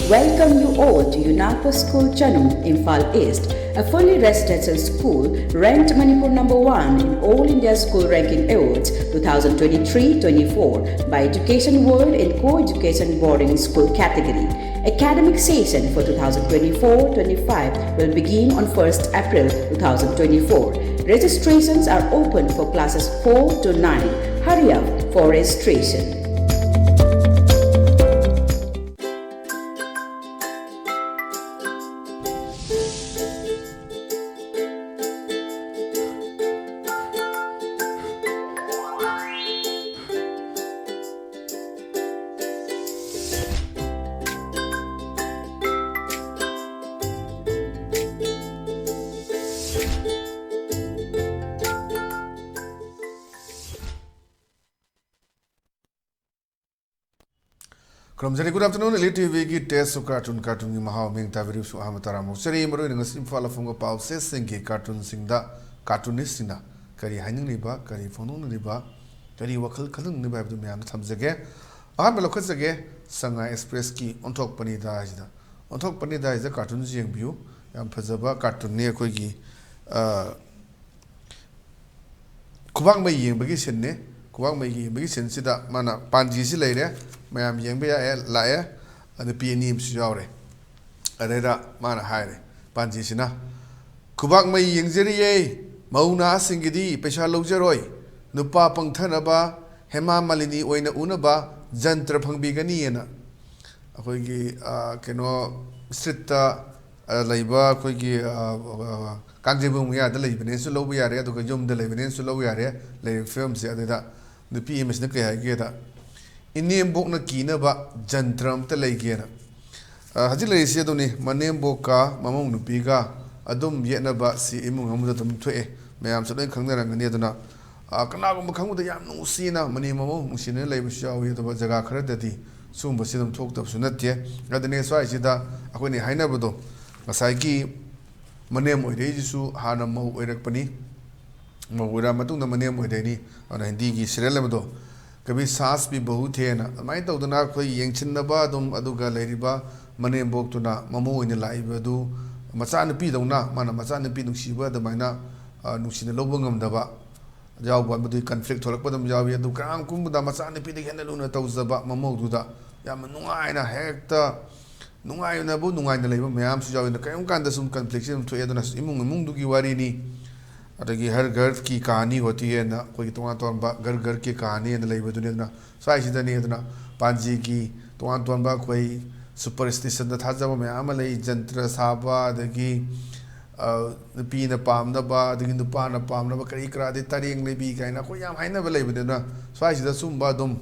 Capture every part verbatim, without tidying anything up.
Welcome you all to UNAPO School Chanum, Imphal East, a fully residential school ranked Manipur number one in All India School Ranking Awards two thousand twenty-three twenty-four by Education World in Co-Education Boarding School category. Academic session for twenty twenty-four twenty-five will begin on first April two thousand twenty-four. Registrations are open for classes four to nine. Hurry up for registration. ꯈꯨꯔꯨꯝꯖꯔꯤ꯫ Good afternoon, Elite TVꯒꯤ Taste of Cartoon, cartoonꯒꯤ ꯃꯍꯥꯎ ꯃꯤꯡ ꯇꯥꯕꯤꯔꯤꯕꯁꯨ ꯑꯍꯥꯟꯕ ꯇꯔꯥꯃꯨꯛ ꯆꯔꯤ꯫ ꯃꯔꯨꯑꯣꯏꯅ ꯉꯁꯤ ꯏꯝꯐꯥꯜ ꯐꯣꯡꯕ ꯄꯥꯎꯆꯦꯁꯤꯡꯒꯤ cartoonꯁꯤꯡꯗ cartoonistꯁꯤꯡꯅ ꯀꯔꯤ ꯍꯥꯏꯅꯤꯡꯂꯤꯕ, ꯀꯔꯤ ꯐꯣꯡꯗꯣꯛꯅꯤꯡꯂꯤꯕ, ꯀꯔꯤ ꯋꯥꯈꯜ ꯈꯜꯍꯟꯅꯤꯡꯂꯤꯕ ꯍꯥꯏꯕꯗꯨ ꯃꯌꯥꯝꯗ ꯊꯝꯖꯒꯦ꯫ ꯑꯍꯥꯟꯕ ꯂꯧꯈꯠꯆꯒꯦ, ꯁꯉꯥꯏ Expressꯀꯤ ꯑꯣꯟꯊꯣꯛꯄꯅꯤꯗ ꯍꯥꯏꯁꯤꯗ꯫ ꯑꯣꯟꯊꯣꯛꯄꯅꯤꯗ ꯍꯥꯏꯁꯤꯗ cartoonꯁꯤ ꯌꯦꯡꯕꯤꯌꯨ꯫ ꯌꯥꯝ ꯐꯖꯕ cartoonꯅꯤ꯫ ꯑꯩꯈꯣꯏꯒꯤ, ꯑ, ꯈꯨꯕꯥꯛ ꯃꯩ ꯌꯦꯡꯕꯒꯤ sceneꯅꯦ꯫ ꯈꯨꯕꯥꯛ ꯃꯩ ꯌꯦꯡꯕꯒꯤ sceneꯁꯤꯗ ꯃꯥꯅ ꯄꯥꯟꯖꯤꯁꯤ ꯂꯩꯔꯦ, ꯃꯌꯥꯝ ꯌꯦꯡꯕ ꯌꯥꯏ, ꯂꯥꯛꯑꯦ, ꯅꯨꯄꯤ ꯑꯅꯤ ꯑꯃꯁꯨ ꯌꯥꯎꯔꯦ꯫ ꯑꯗꯩꯗ ꯃꯥꯅ ꯍꯥꯏꯔꯦ, ꯄꯥꯟꯖꯤꯁꯤꯅ, "ꯈꯨꯕꯥꯛ ꯃꯩ ꯌꯦꯡꯖꯔꯤꯌꯦ, ꯃꯧ ꯅꯍꯥꯁꯤꯡꯒꯤꯗꯤ ꯄꯩꯁꯥ ꯂꯧꯖꯔꯣꯏ, ꯅꯨꯄꯥ ꯄꯪꯊꯅꯕ ꯍꯦꯃꯥ ꯃꯥꯂꯤꯅꯤ ꯑꯣꯏꯅ ꯎꯅꯕ ꯖꯟꯇ꯭ꯔ ꯐꯪꯕꯤꯒꯅꯤꯅ"꯫ ꯑꯩꯈꯣꯏꯒꯤ, ꯑ, ꯀꯩꯅꯣ, streetꯇ ꯑ, ꯂꯩꯕ ꯑꯩꯈꯣꯏꯒꯤ, ꯑ, ꯑ, ꯀꯥꯡꯖꯩꯕꯨꯡ ꯃꯌꯥꯗ ꯂꯩꯕꯅꯦꯁꯨ ꯂꯧꯕ ꯌꯥꯔꯦ, ꯑꯗꯨꯒ ꯌꯨꯝꯗ ꯂꯩꯕꯅꯦꯁꯨ ꯂꯧꯕ ꯌꯥꯔꯦ꯫ ꯂꯩꯔꯤꯕ ꯐꯤꯕꯝꯁꯦ ꯑꯗꯨꯗ ꯅꯨꯄꯤ ꯑꯃꯁꯤꯅ ꯀꯩ ꯍꯥꯏꯒꯦꯗ, "ꯏꯅꯦꯝꯕꯣꯛꯅ ꯀꯤꯅꯕ ꯖꯟꯇ꯭ꯔ ꯑꯝꯇ ꯂꯩꯒꯦꯅ"꯫ ꯑ, ꯍꯧꯖꯤꯛ ꯂꯩꯔꯤꯁꯤ ꯑꯗꯨꯅꯤ, ꯃꯅꯦꯝꯕꯣꯛꯀ ꯃꯃꯧ ꯅꯨꯄꯤꯒ ꯑꯗꯨꯝ ꯌꯦꯠꯅꯕ ꯁꯤ ꯏꯃꯨꯡ ꯑꯃꯗ ꯑꯗꯨꯝ ꯊꯣꯛꯑꯦ, ꯃꯌꯥꯝꯁꯨ ꯂꯣꯏ ꯈꯪꯅꯔꯝꯒꯅꯤ꯫ ꯑꯗꯨꯅ, ꯑ, ꯀꯅꯥꯒꯨꯝꯕ ꯈꯪꯕꯗ ꯌꯥꯝ ꯅꯨꯡꯁꯤꯅ ꯃꯅꯦꯝ ꯃꯃꯧ ꯅꯨꯡꯁꯤꯅꯅ ꯂꯩꯕꯁꯨ ꯌꯥꯎꯏ, ꯑꯗꯨꯒ ꯖꯒꯥ ꯈꯔꯗꯗꯤ ꯁꯤꯒꯨꯝꯕꯁꯤ ꯑꯗꯨꯝ ꯊꯣꯛꯇꯕꯁꯨ ꯅꯠꯇꯦ꯫ ꯑꯗꯨꯅꯦ ꯁ꯭ꯋꯥꯏꯁꯤꯗ ꯑꯩꯈꯣꯏꯅ ꯍꯥꯏꯅꯕꯗꯣ, ꯉꯁꯥꯏꯒꯤ ꯃꯅꯦꯝ ꯑꯣꯏꯔꯛꯏꯁꯤꯁꯨ ꯍꯥꯟꯅ ꯃꯧ ꯑꯣꯏꯔꯛꯄꯅꯤ, ꯃꯧ ꯑꯣꯏꯔꯛꯑ ꯃꯇꯨꯡꯗ ꯃꯅꯦꯝ ꯑꯣꯏꯔꯛꯏꯅꯤ꯫ ꯑꯗꯨꯅ ꯍꯤꯟꯗꯤꯒꯤ serial ꯑꯃꯗꯣ ꯀꯕꯤ ꯁꯥꯁ ꯚꯤ ꯕꯍꯨ ꯊꯦꯅ ꯑꯗꯨꯃꯥꯏꯅ ꯇꯧꯗꯅ ꯑꯩꯈꯣꯏ ꯌꯦꯡꯁꯤꯟꯅꯕ ꯑꯗꯨꯝ, ꯑꯗꯨꯒ ꯂꯩꯔꯤꯕ ꯃꯅꯦꯝꯕꯣꯛꯇꯨꯅ ꯃꯃꯧ ꯑꯣꯏꯅ ꯂꯥꯛꯏꯕ ꯑꯗꯨ ꯃꯆꯥꯅꯨꯄꯤꯗꯧꯅ, ꯃꯥꯅ ꯃꯆꯥꯅꯨꯄꯤ ꯅꯨꯡꯁꯤꯕ ꯑꯗꯨꯃꯥꯏꯅ, ꯑ, ꯅꯨꯡꯁꯤꯅ ꯂꯧꯕ ꯉꯝꯗꯕ ꯌꯥꯎꯕ, ꯃꯗꯨꯒꯤ conflict ꯊꯣꯛꯂꯛꯄ ꯑꯗꯨꯝ ꯌꯥꯎꯏ꯫ ꯑꯗꯨ ꯀꯔꯝ ꯀꯨꯝꯕꯗ ꯃꯆꯥꯅꯨꯄꯤꯗꯒꯤ ꯍꯦꯟꯅ ꯂꯨꯅ ꯇꯧꯖꯕ ꯃꯃꯧꯗꯨꯗ ꯌꯥꯝꯅ ꯅꯨꯡꯉꯥꯏꯅ, ꯍꯦꯛꯇ ꯅꯨꯡꯉꯥꯏꯅꯕꯨ ꯅꯨꯡꯉꯥꯏꯅ ꯂꯩꯕ ꯃꯌꯥꯝꯁꯨ ꯌꯥꯎꯏ꯫ ꯑꯗꯨꯅ ꯀꯔꯤꯒꯨꯝꯕ ꯀꯥꯟꯗ ꯁꯨꯝ conflict ꯁꯤ ꯑꯗꯨꯝ ꯊꯣꯛꯑꯦ꯫ ꯑꯗꯨꯅ ꯏꯃꯨꯡ ꯏꯃꯨꯡꯗꯨꯒꯤ ꯋꯥꯔꯤꯅꯤ꯫ ꯑꯗꯒꯤ ꯍꯔ ꯘꯔ ꯀꯤ ꯀꯍꯥꯅꯤ ꯍꯣꯇꯤ ꯍꯥꯏꯅ ꯑꯩꯈꯣꯏꯒꯤ ꯇꯣꯉꯥꯟ ꯇꯣꯉꯥꯟꯕ ꯘꯔ ꯘꯔ ꯀꯤ ꯀꯍꯥꯅꯤ ꯍꯥꯏꯅ ꯂꯩꯕꯗꯨꯅꯤ꯫ ꯑꯗꯨꯅ ꯁ꯭ꯋꯥꯏꯁꯤꯗꯅꯤ꯫ ꯑꯗꯨꯅ ꯄꯥꯟꯖꯤꯒꯤ ꯇꯣꯉꯥꯟ ꯇꯣꯉꯥꯟꯕ ꯑꯩꯈꯣꯏ superstition ꯗ ꯊꯥꯖꯕ ꯃꯌꯥꯝ ꯑꯃ ꯂꯩ꯫ ꯖꯟꯇ꯭ꯔ ꯁꯥꯕ, ꯑꯗꯒꯤ, ꯑ, ꯅꯨꯄꯤꯅ ꯄꯥꯝꯅꯕ, ꯑꯗꯒꯤ ꯅꯨꯄꯥꯅ ꯄꯥꯝꯅꯕ ꯀꯔꯤ ꯀꯔꯥ, ꯑꯗꯩ ꯇꯔꯦꯡ ꯂꯩꯕꯤ ꯀꯥꯏꯅ ꯑꯩꯈꯣꯏ ꯌꯥꯝ ꯍꯥꯏꯅꯕ ꯂꯩꯕꯅꯤ꯫ ꯑꯗꯨꯅ ꯁ꯭ꯋꯥꯏꯁꯤꯗ ꯁꯨꯝꯕ ꯑꯗꯨꯝ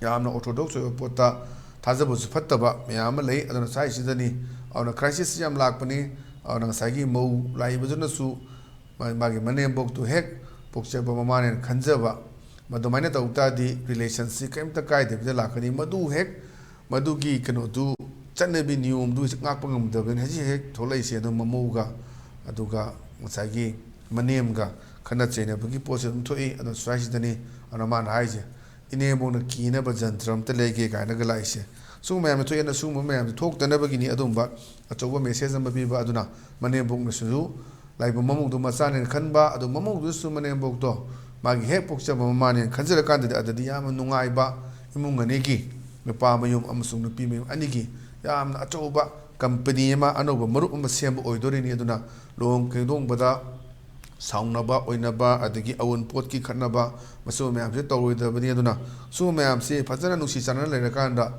ꯌꯥꯝꯅ orthodox ꯑꯣꯏꯕ ꯄꯣꯠꯇ ꯊꯥꯖꯕꯁꯨ ꯐꯠꯇꯕ ꯃꯌꯥꯝ ꯑꯃ ꯂꯩ꯫ ꯑꯗꯨꯅ ꯁ꯭ꯋꯥꯏꯁꯤꯗꯅꯤ꯫ ꯑꯗꯨꯅ crisis ꯁꯤ ꯌꯥꯝ ꯂꯥꯛꯄꯅꯤ꯫ ꯑꯗꯨꯅ ꯉꯁꯥꯏꯒꯤ ꯃꯧ ꯂꯥꯛꯏꯕꯗꯨꯅꯁꯨ ꯃꯥ-, ꯃꯥꯒꯤ ꯃꯅꯦꯝꯕꯣꯛꯇꯨ ꯍꯦꯛ ꯄꯣꯛꯆꯕ ꯃꯃꯥꯅꯦꯅ ꯈꯟꯖꯕ, ꯃꯗꯨꯃꯥꯏꯅ ꯇꯧ ꯇꯥꯔꯗꯤ relation ꯁꯤ ꯀꯔꯤꯝꯇ ꯀꯥꯏꯗꯕꯤꯗ ꯂꯥꯛꯀꯅꯤ꯫ ꯃꯗꯨ ꯍꯦꯛ, ꯃꯗꯨꯒꯤ ꯀꯩꯅꯣꯗꯨ, ꯆꯠꯅꯕꯤ ꯅꯤꯌꯣꯝꯗꯨ ꯉꯥꯛꯄ ꯉꯝꯗꯕꯅꯤ ꯍꯧꯖꯤꯛ ꯍꯦꯛ ꯊꯣꯛꯂꯛꯏꯁꯦ꯫ ꯑꯗꯨꯝ ꯃꯃꯧꯒ, ꯑꯗꯨꯒ ꯉꯁꯥꯏꯒꯤ ꯃꯅꯦꯝꯒ ꯈꯠꯅ ꯆꯩꯅꯕꯒꯤ ꯄꯣꯠꯁꯦ ꯑꯗꯨꯝ ꯊꯣꯛꯏ꯫ ꯑꯗꯣ ꯁ꯭ꯋꯥꯏꯁꯤꯗꯅꯤ꯫ ꯑꯗꯨꯅ ꯃꯥꯅ ꯍꯥꯏꯁꯦ, "ꯏꯅꯦꯝꯕꯣꯛꯅ ꯀꯤꯅꯕ ꯖꯟꯇ꯭ꯔ ꯑꯝꯇ ꯂꯩꯒꯦ" ꯀꯥꯏꯅꯒ ꯂꯥꯛꯏꯁꯦ꯫ ꯁꯤꯒꯨꯝꯕ ꯃꯌꯥꯝꯁꯦ ꯊꯣꯛꯑꯦꯅ, ꯁꯤꯒꯨꯝꯕ ꯃꯌꯥꯝꯁꯦ ꯊꯣꯛꯇꯅꯕꯒꯤꯅꯤ ꯑꯗꯨꯝꯕ ꯑꯆꯧꯕ message ꯑꯃ ꯄꯤꯕ꯫ ꯑꯗꯨꯅ ꯃꯅꯦꯝꯕꯣꯛꯅꯁꯨ ꯂꯥꯛꯏꯕ ꯃꯃꯧꯗꯨ ꯃꯆꯥꯅꯦꯅ ꯈꯟꯕ, ꯑꯗꯨ ꯃꯃꯧꯗꯨꯁꯨ ꯃꯅꯦꯝꯕꯣꯛꯇꯣ ꯃꯥꯒꯤ ꯍꯦꯛ ꯄꯣꯛꯆꯕ ꯃꯃꯥꯅꯦꯅ ꯈꯟꯖꯔꯀꯥꯟꯗꯗꯤ, ꯑꯗꯗꯤ ꯌꯥꯝꯅ ꯅꯨꯡꯉꯥꯏꯕ, ꯏꯃꯨꯡ ꯑꯅꯤꯒꯤ, ꯅꯨꯄꯥ ꯃꯌꯨꯝ ꯑꯃꯁꯨꯡ ꯅꯨꯄꯤ ꯃꯌꯨꯝ ꯑꯅꯤꯒꯤ ꯌꯥꯝꯅ ꯑꯆꯧꯕ company ꯑꯃ, ꯑꯅꯧꯕ ꯃꯔꯨꯞ ꯑꯃ ꯁꯦꯝꯕ ꯑꯣꯏꯗꯣꯔꯤꯅꯤ꯫ ꯑꯗꯨꯅ ꯂꯨꯍꯣꯡ ꯈꯣꯡꯗꯣꯡꯕꯗ ꯁꯥꯎꯅꯕ, ꯑꯣꯏꯅꯕ, ꯑꯗꯒꯤ ꯑꯑꯣꯟꯄꯣꯠꯀꯤ ꯈꯠꯅꯕ, ꯃꯁꯤꯒꯨꯝꯕ ꯃꯌꯥꯝꯁꯦ ꯇꯧꯔꯣꯏꯗꯕꯅꯤ꯫ ꯑꯗꯨꯅ ꯁꯤꯒꯨꯝꯕ ꯃꯌꯥꯝꯁꯤ ꯐꯖꯅ ꯅꯨꯡꯁꯤ ꯆꯥꯟꯅꯅ ꯂꯩꯔꯀꯥꯟꯗ,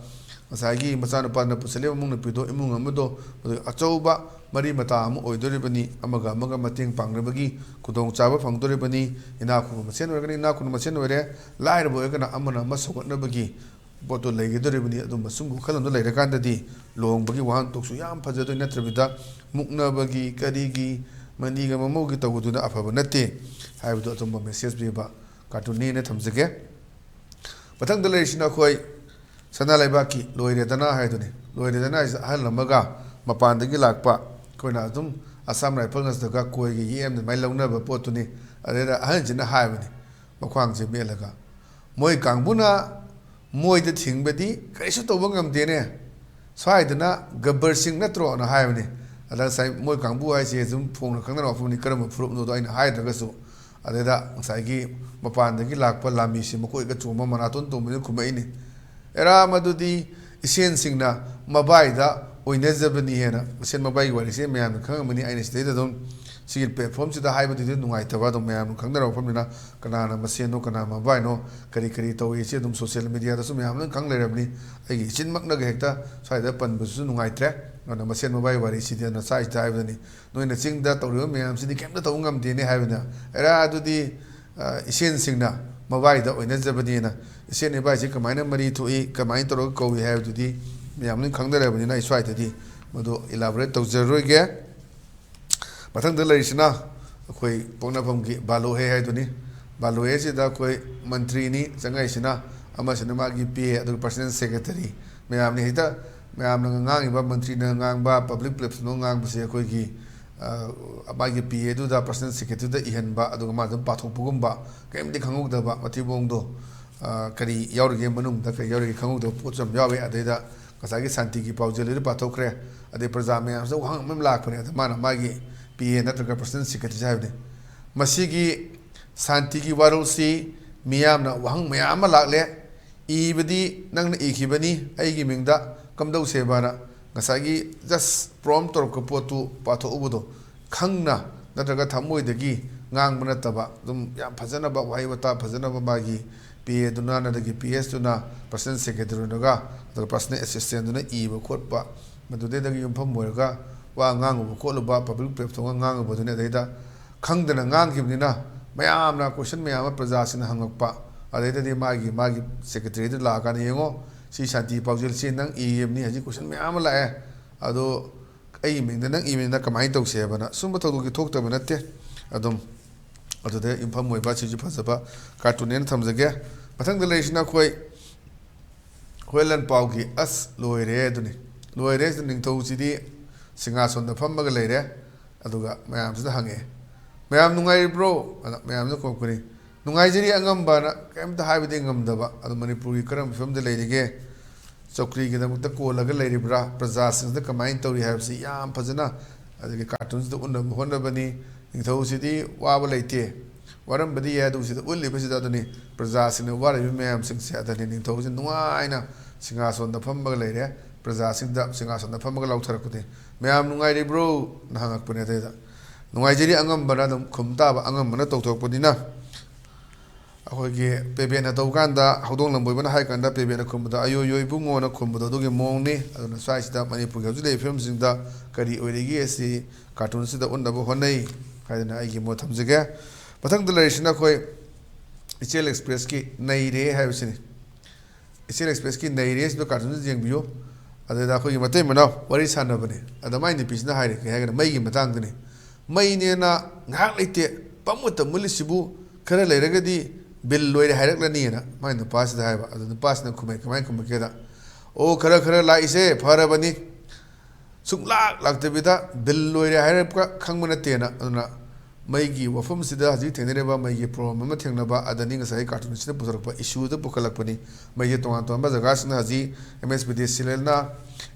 ꯉꯁꯥꯏꯒꯤ ꯃꯆꯥꯅꯨꯄꯥꯅ ꯄꯨꯁꯜꯂꯤꯕ ꯏꯃꯨꯡ ꯅꯨꯄꯤꯗꯣ, ꯏꯃꯨꯡ ꯑꯃꯗꯣ, ꯃꯗꯨ ꯑꯆꯧꯕ ꯃꯔꯤ ꯃꯇꯥ ꯑꯃ ꯑꯣꯏꯗꯣꯔꯤꯕꯅꯤ꯫ ꯑꯃꯒ ꯑꯃꯒ ꯃꯇꯦꯡ ꯄꯥꯡꯅꯕꯒꯤ ꯈꯨꯗꯣꯡꯆꯥꯕ ꯐꯪꯗꯣꯔꯤꯕꯅꯤ꯫ ꯏꯅꯥꯛ ꯈꯨꯟꯕ ꯃꯁꯦꯟ ꯑꯣꯏꯔꯒꯅ ꯏꯅꯥꯛ ꯈꯨꯟꯕ ꯃꯁꯦꯟ ꯑꯣꯏꯔꯦ, ꯂꯥꯏꯔꯕ ꯑꯣꯏꯔꯒꯅ ꯑꯃꯅ ꯑꯃ ꯁꯧꯒꯠꯅꯕꯒꯤ ꯄꯣꯠꯇꯣ ꯂꯩꯒꯗꯧꯔꯤꯕꯅꯤ꯫ ꯑꯗꯨꯝꯕ ꯁꯨꯝꯕ ꯋꯥꯈꯜꯂꯣꯟꯗꯣ ꯂꯩꯔꯀꯥꯟꯗꯗꯤ ꯂꯨꯍꯣꯡꯕꯒꯤ ꯋꯥꯍꯟꯊꯣꯛꯁꯨ ꯌꯥꯝ ꯐꯖꯗꯣꯏ, ꯅꯠꯇ꯭ꯔꯕꯤꯗ ꯃꯨꯛꯅꯕꯒꯤ, ꯀꯔꯤꯒꯤ, ꯃꯅꯤꯒ ꯃꯃꯧꯒꯤ ꯇꯧꯕꯗꯨꯅ ꯑꯐꯕ ꯅꯠꯇꯦ ꯍꯥꯏꯕꯗꯣ ꯑꯆꯨꯝꯕ message ꯄꯤꯕ cartoon ꯅꯦꯅ ꯊꯝꯖꯒꯦ꯫ ꯃꯊꯪꯗ ꯂꯩꯔꯤꯁꯤꯅ ꯑꯩꯈꯣꯏ ꯁꯅꯥ ꯂꯩꯕꯥꯛꯀꯤ ꯂꯣꯏꯔꯦꯗꯅ ꯍꯥꯏꯗꯨꯅꯤ꯫ ꯂꯣꯏꯔꯦꯗꯅ ꯍꯥꯏꯁꯦ ꯑꯍꯜ ꯑꯃꯒ ꯃꯄꯥꯟꯗꯒꯤ ꯂꯥꯛꯄ, ꯑꯩꯈꯣꯏꯅ ꯑꯗꯨꯝ Assam Rifles ꯅꯠꯇ꯭ꯔꯒ ꯀꯣꯏꯒ ꯌꯦꯛꯑꯦꯝꯅ ꯑꯗꯨꯃꯥꯏꯅ ꯂꯧꯅꯕ ꯄꯣꯠꯇꯨꯅꯤ꯫ ꯑꯗꯩꯗ ꯑꯍꯟꯁꯤꯅ ꯍꯥꯏꯕꯅꯤ, ꯃꯈ꯭ꯋꯥꯡꯁꯦ ꯃꯦꯠꯂꯒ, "ꯃꯣꯏ ꯀꯥꯡꯕꯨꯅ ꯃꯣꯏꯗ ꯊꯤꯡꯕꯗꯤ ꯀꯔꯤꯁꯨ ꯇꯧꯕ ꯉꯝꯗꯦꯅꯦ꯫ "ꯁ꯭ꯋꯥꯏꯗꯅ ꯒꯕꯔ ꯁꯤꯡ ꯅꯠꯇ꯭ꯔꯣꯅ ꯍꯥꯏꯕꯅꯤ"꯫ ꯑꯗ ꯉꯁꯥꯏ ꯃꯣꯏ ꯀꯥꯡꯕꯨ ꯍꯥꯏꯁꯦ ꯑꯗꯨꯝ ꯐꯣꯡꯅ ꯈꯪꯅꯔꯕ ꯋꯥꯐꯝꯅꯤ, ꯀꯔꯝꯕ ꯐꯨꯔꯨꯞꯅꯣꯗꯣ ꯑꯩꯅ ꯍꯥꯏꯗ꯭ꯔꯒꯁꯨ꯫ ꯑꯗꯩꯗ ꯉꯁꯥꯏꯒꯤ ꯃꯄꯥꯟꯗꯒꯤ ꯂꯥꯛꯄ ꯂꯥꯃꯤꯁꯤ ꯃꯀꯣꯛꯇ ꯆꯣꯝꯕ ꯃꯅꯥꯇꯣꯟ ꯇꯣꯡꯕꯤꯗꯨꯅ ꯈꯨꯝꯃꯛꯏꯅꯤ, "ꯑꯦꯔꯥ, ꯃꯗꯨꯗꯤ ꯏꯁꯦꯟꯁꯤꯡꯅ ꯃꯕꯥꯏꯗ ꯑꯣꯏꯅꯖꯕꯅꯤ" ꯍꯥꯏꯅ꯫ ꯏꯁꯦꯟ ꯃꯕꯥꯏꯒꯤ ꯋꯥꯔꯤꯁꯦ ꯃꯌꯥꯝꯅ ꯈꯪꯉꯝꯃꯅꯤ꯫ ꯑꯩꯅ ꯁꯤꯗꯩꯗ ꯑꯗꯨꯝ ꯁꯤꯒꯤ platformꯁꯤꯗ ꯍꯥꯏꯕꯗꯨꯗꯤ ꯅꯨꯡꯉꯥꯏꯇꯕ, ꯑꯗꯨꯝ ꯃꯌꯥꯝꯅ ꯈꯪꯅꯔꯕ ꯃꯐꯝꯅꯤꯅ ꯀꯅꯥꯅ ꯃꯁꯦꯟꯅꯣ, ꯀꯅꯥ ꯃꯕꯥꯏꯅꯣ, ꯀꯔꯤ ꯀꯔꯤ ꯇꯧꯏ, ꯁꯤ ꯑꯗꯨꯝ social mediaꯗꯁꯨ ꯃꯌꯥꯝ ꯂꯣꯏ ꯈꯪ ꯂꯩꯔꯕꯅꯤ꯫ ꯑꯩꯒꯤ ꯏꯆꯤꯟꯃꯛꯅꯒ ꯍꯦꯛꯇ ꯁ꯭ꯋꯥꯏꯗ ꯄꯟꯕꯁꯨ ꯅꯨꯡꯉꯥꯏꯇ꯭ꯔꯦ꯫ ꯑꯗꯨꯅ ꯃꯁꯦꯟ ꯃꯕꯥꯏ ꯋꯥꯔꯤꯁꯤꯗꯤ ꯑꯗꯨꯅ ꯆꯥꯛꯏꯁꯤꯗ ꯍꯥꯏꯕꯗꯨꯅꯤ꯫ "ꯅꯣꯏꯅ ꯆꯤꯡꯗ ꯇꯧꯔꯤꯕ ꯃꯌꯥꯝꯁꯤꯗꯤ ꯀꯩꯝꯇ ꯇꯧꯕ ꯉꯝꯗꯦꯅꯦ" ꯍꯥꯏꯕꯅ꯫ "ꯑꯦꯔꯥ, ꯑꯗꯨꯗꯤ, ꯑ, ꯏꯁꯦꯟꯁꯤꯡꯅ ꯃꯕꯥꯏꯗ ꯑꯣꯏꯅꯖꯕꯅꯤꯅ"꯫ ꯏꯁꯦꯟ ꯏꯕꯥꯏꯁꯤ ꯀꯃꯥꯏꯅ ꯃꯔꯤ ꯊꯣꯛꯏ, ꯀꯃꯥꯏꯅ ꯇꯧꯔꯒ ꯀꯧꯏ ꯍꯥꯏꯕꯗꯨꯗꯤ ꯃꯌꯥꯝ ꯂꯣꯏ ꯈꯪꯅꯔꯕꯅꯤꯅ ꯑꯩ ꯁ꯭ꯋꯥꯏꯗꯗꯤ ꯃꯗꯨ elaborate ꯇꯧꯖꯔꯣꯏꯒꯦ꯫ ꯃꯊꯪꯗ ꯂꯩꯔꯤꯁꯤꯅ ꯑꯩꯈꯣꯏ ꯄꯣꯛꯅꯐꯝꯒꯤ ꯕꯥꯂꯣꯍꯦ ꯍꯥꯏꯗꯨꯅꯤ꯫ ꯕꯥꯂꯣꯍꯦꯁꯤꯗ ꯑꯩꯈꯣꯏ ꯃꯟꯇ꯭ꯔꯤꯅꯤ ꯆꯪꯉꯛꯏꯁꯤꯅ, ꯑꯃꯁꯤꯅ ꯃꯥꯒꯤ PA, ꯑꯗꯨꯒ personal secretary꯫ ꯃꯌꯥꯝꯅ ꯍꯦꯛꯇ, ꯃꯌꯥꯝꯅ ꯉꯥꯡꯉꯤꯕ, ꯃꯟꯇ꯭ꯔꯤꯅ ꯉꯥꯡꯕ, public platformꯗ ꯉꯥꯡꯕꯁꯦ ꯑꯩꯈꯣꯏꯒꯤ, ꯑ, ꯃꯥꯒꯤ PAꯗꯨꯗ, personal secretaryꯗ ꯏꯍꯟꯕ, ꯑꯗꯨꯒ ꯃꯥ ꯑꯗꯨꯝ ꯄꯥꯊꯣꯛꯄꯒꯨꯝꯕ, ꯀꯔꯤꯝꯇ ꯈꯪꯍꯧꯗꯕ ꯃꯊꯤꯕꯣꯡꯗꯣ, ꯑ, ꯀꯔꯤ ꯌꯥꯎꯔꯤꯒꯦ, ꯃꯅꯨꯡꯗ ꯀꯔꯤ ꯌꯥꯎꯔꯤꯒꯦ ꯈꯪꯍꯧꯗꯕ ꯄꯣꯠꯁꯨ ꯌꯥꯝ ꯌꯥꯎꯋꯦ꯫ ꯑꯗꯩꯗ ꯉꯁꯥꯏꯒꯤ ꯁꯥꯟꯇꯤꯒꯤ ꯄꯥꯎꯖꯦꯜꯗꯨꯗꯤ ꯄꯥꯊꯣꯛꯈ꯭ꯔꯦ꯫ ꯑꯗꯩ ꯄ꯭ꯔꯖꯥ ꯃꯌꯥꯝꯁꯤꯗ ꯋꯥꯍꯪ ꯑꯃ ꯂꯥꯛꯄꯅꯦ꯫ ꯑꯗ ꯃꯥꯅ ꯃꯥꯒꯤ PA ꯅꯠꯇ꯭ꯔꯒ personal secretaryꯁꯦ ꯍꯥꯏꯕꯅꯤ꯫ "ꯃꯁꯤꯒꯤ ꯁꯥꯟꯇꯤꯒꯤ ꯋꯥꯔꯣꯜꯁꯤ ꯃꯤꯌꯥꯝꯅ ꯋꯥꯍꯪ ꯃꯌꯥꯝ ꯑꯃ ꯂꯥꯛꯂꯦ꯫ ꯏꯕꯗꯤ ꯅꯪꯅ ꯏꯈꯤꯕꯅꯤ ꯑꯩꯒꯤ ꯃꯤꯡꯗ, ꯀꯝꯗꯧꯁꯦꯕꯅ?" ꯉꯁꯥꯏꯒꯤ just prompt ꯇꯧꯔꯛꯄ ꯄꯣꯠꯇꯨ ꯄꯥꯊꯣꯛꯎꯕꯗꯣ, ꯈꯪꯅ ꯅꯠꯇ꯭ꯔꯒ ꯊꯃꯣꯏꯗꯒꯤ ꯉꯥꯡꯕ ꯅꯠꯇꯕ, ꯑꯗꯨꯝ ꯌꯥꯝ ꯐꯖꯅꯕ, ꯋꯥꯍꯩ ꯋꯥꯇꯥ ꯐꯖꯅꯕ, ꯃꯥꯒꯤ PAꯗꯨꯅ, ꯅꯠꯇ꯭ꯔꯒ PSꯗꯨꯅ, personal secretaryꯗꯨꯅꯒ, ꯑꯗꯨꯒ personal assistantꯗꯨꯅ ꯏꯕ ꯈꯣꯠꯄ, ꯃꯗꯨꯗꯩꯗꯒꯤ ꯌꯨꯝꯐꯝ ꯑꯣꯏꯔꯒ ꯋꯥ ꯉꯥꯡꯉꯨꯕ ꯈꯣꯠꯂꯨꯕ, public platformꯗ ꯉꯥꯡꯉꯨꯕꯗꯨꯅꯤ꯫ ꯑꯗꯩꯗ ꯈꯪꯗꯅ ꯉꯥꯡꯈꯤꯕꯅꯤꯅ ꯃꯌꯥꯝꯅ question ꯃꯌꯥꯝ ꯑꯃ ꯄ꯭ꯔꯖꯥꯁꯤꯡꯅ ꯍꯪꯉꯛꯄ, ꯑꯗꯩꯗꯗꯤ ꯃꯥꯒꯤ, ꯃꯥꯒꯤ secretaryꯗꯨ ꯂꯥꯛꯑꯀꯥꯟꯗ, "ꯌꯦꯡꯉꯣ, ꯁꯤ ꯁꯥꯟꯇꯤ ꯄꯥꯎꯖꯦꯜꯁꯤ ꯅꯪ ꯏꯔꯤꯕꯅꯤ, ꯍꯧꯖꯤꯛ question ꯃꯌꯥꯝ ꯑꯃ ꯂꯥꯛꯑꯦ, ꯑꯗꯣ ꯑꯩꯒꯤ ꯃꯤꯡꯗ ꯅꯪ ꯏꯕꯅꯤꯅ ꯀꯃꯥꯏꯅ ꯇꯧꯁꯦ?" ꯍꯥꯏꯕꯅ꯫ ꯁꯨꯝꯕ ꯊꯧꯗꯣꯛꯇꯤ ꯊꯣꯛꯇꯕ ꯅꯠꯇꯦ꯫ ꯑꯗꯨꯝ ꯑꯗꯨꯗ ꯌꯨꯝꯐꯝ ꯑꯣꯏꯕ ꯁꯤꯁꯨ ꯐꯖꯕ cartoon ꯍꯥꯏꯅ ꯊꯝꯖꯒꯦ꯫ ꯃꯊꯪꯗ ꯂꯩꯔꯤꯁꯤꯅ ꯑꯩꯈꯣꯏ ꯍꯨꯏꯌꯦꯟ ꯂꯥꯟꯄꯥꯎꯒꯤ "ꯑꯁ ꯂꯣꯏꯔꯦ" ꯑꯗꯨꯅꯤ꯫ ꯂꯣꯏꯔꯦ ꯁꯤꯗ ꯅꯤꯡꯊꯧꯁꯤꯗꯤ ꯁꯤꯡꯍꯥꯁꯣꯟꯗ ꯐꯝꯃꯒ ꯂꯩꯔꯦ꯫ ꯑꯗꯨꯒ ꯃꯌꯥꯝꯁꯤꯗ ꯍꯪꯉꯛꯑꯦ, "ꯃꯌꯥꯝ ꯅꯨꯡꯉꯥꯏꯔꯤꯕ꯭ꯔꯣ?" ꯑꯗ ꯃꯌꯥꯝꯁꯤꯅ ꯈꯨꯝꯃꯛꯄꯅꯤ, "ꯅꯨꯡꯉꯥꯏꯖꯔꯤ ꯑꯉꯝꯕꯅ", ꯀꯔꯤꯝꯇ ꯍꯥꯏꯕꯗꯤ ꯉꯝꯗꯕ꯫ ꯑꯗꯣ ꯃꯅꯤꯄꯨꯔꯒꯤ ꯀꯔꯝꯕ ꯐꯤꯕꯝꯗ ꯂꯩꯔꯤꯒꯦ? ꯆꯧꯀ꯭ꯔꯤꯒꯤꯗꯃꯛꯇ ꯀꯣꯜꯂꯒ ꯂꯩꯔꯤꯕ꯭ꯔꯥ, ꯄ꯭ꯔꯖꯥꯁꯤꯡꯁꯤꯗ ꯀꯃꯥꯏꯅ ꯇꯧꯔꯤ ꯍꯥꯏꯕꯁꯤ ꯌꯥꯝ ꯐꯖꯅ ꯑꯗꯨꯒꯤ ꯀꯥꯔꯇꯨꯟꯁꯤꯗ ꯎꯠꯅꯕ ꯍꯣꯠꯅꯕꯅꯤ꯫ ꯅꯤꯡꯊꯧꯁꯤꯗꯤ ꯋꯥꯕ ꯂꯩꯇꯦ, ꯋꯥꯔꯝꯕꯗꯤ ꯌꯥꯏ, ꯑꯗꯨꯕꯨ ꯁꯤꯗ ꯎꯠꯂꯤꯕꯁꯤꯗ ꯑꯗꯨꯅꯤ ꯄ꯭ꯔꯖꯥꯁꯤꯡꯅ ꯋꯥꯔꯤꯕ ꯃꯌꯥꯝꯁꯤꯡꯁꯦ꯫ ꯑꯗꯨꯅꯤ ꯅꯤꯡꯊꯧꯁꯤ ꯅꯨꯡꯉꯥꯏꯅ ꯁꯤꯡꯍꯥꯁꯣꯟꯗ ꯐꯝꯃꯒ ꯂꯩꯔꯦ, ꯄ꯭ꯔꯖꯥꯁꯤꯡꯗ ꯁꯤꯡꯍꯥꯁꯣꯟꯗ ꯐꯝꯃꯒ ꯂꯥꯎꯊꯔꯛꯄꯗꯤ, "ꯃꯌꯥꯝ ꯅꯨꯡꯉꯥꯏꯔꯤꯕ꯭ꯔꯣ?" ꯅ ꯍꯪꯉꯛꯄꯅꯦ꯫ ꯑꯗꯩꯗ, "ꯅꯨꯡꯉꯥꯏꯖꯔꯤ" ꯑꯉꯝꯕꯅ ꯑꯗꯨꯝ ꯈꯨꯝ ꯇꯥꯕ, ꯑꯉꯝꯕꯅ ꯇꯧꯊꯣꯛꯄꯅꯤꯅ꯫ ꯑꯩꯈꯣꯏꯒꯤ ꯄꯦꯕꯦꯠꯅ ꯇꯧꯕ ꯀꯥꯟꯗ, ꯍꯧꯗꯣꯡ ꯂꯝꯕꯣꯏꯕꯅ ꯍꯥꯏ ꯀꯥꯟꯗ ꯄꯦꯕꯦꯠꯅ ꯈꯨꯝꯕꯗ "ꯑꯌꯣ ꯌꯣ ꯏꯕꯨꯡꯉꯣꯅ" ꯈꯨꯝꯕꯗꯣ ꯑꯗꯨꯒꯤ ꯃꯑꯣꯡꯅꯤ꯫ ꯑꯗꯨꯅ ꯁ꯭ꯋꯥꯏꯁꯤꯗ ꯃꯅꯤꯄꯨꯔꯒꯤ ꯍꯧꯖꯤꯛ ꯂꯩꯔꯤꯕ ꯐꯤꯕꯝꯁꯤꯡꯗ ꯀꯔꯤ ꯑꯣꯏꯔꯤꯒꯦ ꯑꯁꯤ ꯀꯥꯔꯇꯨꯟꯁꯤꯗ ꯎꯠꯅꯕ ꯍꯣꯠꯅꯩ ꯍꯥꯏꯗꯅ ꯑꯩꯒꯤ ꯃꯣꯠ ꯊꯝꯖꯒꯦ꯫ ꯃꯊꯪꯗ ꯂꯩꯔꯤꯁꯤꯅ ꯑꯩꯈꯣꯏ ꯏꯆꯦꯜ ꯑꯦꯛꯁꯄ꯭ꯔꯦꯁꯀꯤ "ꯅꯩꯔꯦ" ꯍꯥꯏꯕꯁꯤꯅꯤ꯫ ꯏꯆꯦꯜ ꯑꯦꯛꯁꯄ꯭ꯔꯦꯁꯀꯤ "ꯅꯩꯔꯦ" ꯍꯥꯏꯕ ꯀꯥꯔꯇꯨꯟꯁꯤꯗ ꯌꯦꯡꯕꯤꯌꯨ꯫ ꯑꯗꯨꯗ ꯑꯩꯈꯣꯏꯒꯤ ꯃꯇꯩ ꯃꯅꯥꯎ ꯋꯥꯔꯤ ꯁꯥꯟꯅꯕꯅꯦ꯫ ꯑꯗ ꯃꯥꯏ ꯅꯨꯄꯤꯁꯤꯅ ꯍꯥꯏꯔꯦ, ꯀꯩ ꯍꯥꯏꯒꯅꯤ, ꯃꯩꯒꯤ ꯃꯇꯥꯡꯗꯅꯤ꯫ "ꯃꯩꯅꯦꯅ ꯉꯥꯏꯍꯥꯛ ꯂꯩꯇꯦ ꯄꯪꯃꯨꯠꯇ ꯃꯨꯠꯂꯤꯁꯤꯕꯨ, ꯈꯔ ꯂꯩꯔꯒꯗꯤ ꯕꯤꯜ ꯂꯣꯏꯔꯦ ꯍꯥꯏꯔꯛꯂꯅꯤꯅ" ꯃꯥꯏ ꯅꯨꯄꯥꯁꯤꯗ ꯍꯥꯏꯕ꯫ ꯑꯗꯨ ꯅꯨꯄꯥꯁꯤꯅ ꯈꯨꯝꯃꯩ, ꯀꯃꯥꯏꯅ ꯈꯨꯝꯃꯛꯀꯦꯗ, "ꯑꯣ, ꯈꯔ ꯈꯔ ꯂꯥꯛꯏꯁꯦ ꯐꯔꯕꯅꯤ, ꯁꯨꯡꯂꯥꯛ ꯂꯥꯛꯇꯕꯤꯗ ꯕꯤꯜ ꯂꯣꯏꯔꯦ ꯍꯥꯏꯔꯛꯄ ꯈꯪꯕ ꯅꯠꯇꯦꯅ"꯫ ꯑꯗꯨꯅ ꯃꯩꯒꯤ ꯋꯥꯐꯝꯁꯤꯗ ꯍꯧꯖꯤꯛ ꯊꯦꯡꯅꯔꯤꯕ ꯃꯩꯒꯤ ꯄ꯭ꯔꯣꯕ꯭ꯂꯦꯝ ꯑꯃ ꯊꯦꯡꯅꯕ ꯑꯗꯅꯤ ꯉꯁꯥꯏ ꯀꯥꯔꯇꯨꯟꯁꯤꯗ ꯄꯨꯊꯣꯔꯛꯄ ꯏꯁꯨꯗ ꯄꯨꯈꯠꯂꯛꯄꯅꯤ꯫ ꯃꯩꯁꯦ ꯇꯣꯉꯥꯟ ꯇꯣꯉꯥꯟꯕ ꯖꯒꯥꯁꯤꯡꯗ ꯍꯧꯖꯤꯛ ꯑꯦꯝ ꯑꯦꯁ ꯄꯤ ꯗꯤ ꯁꯤ ꯑꯦꯜꯅ,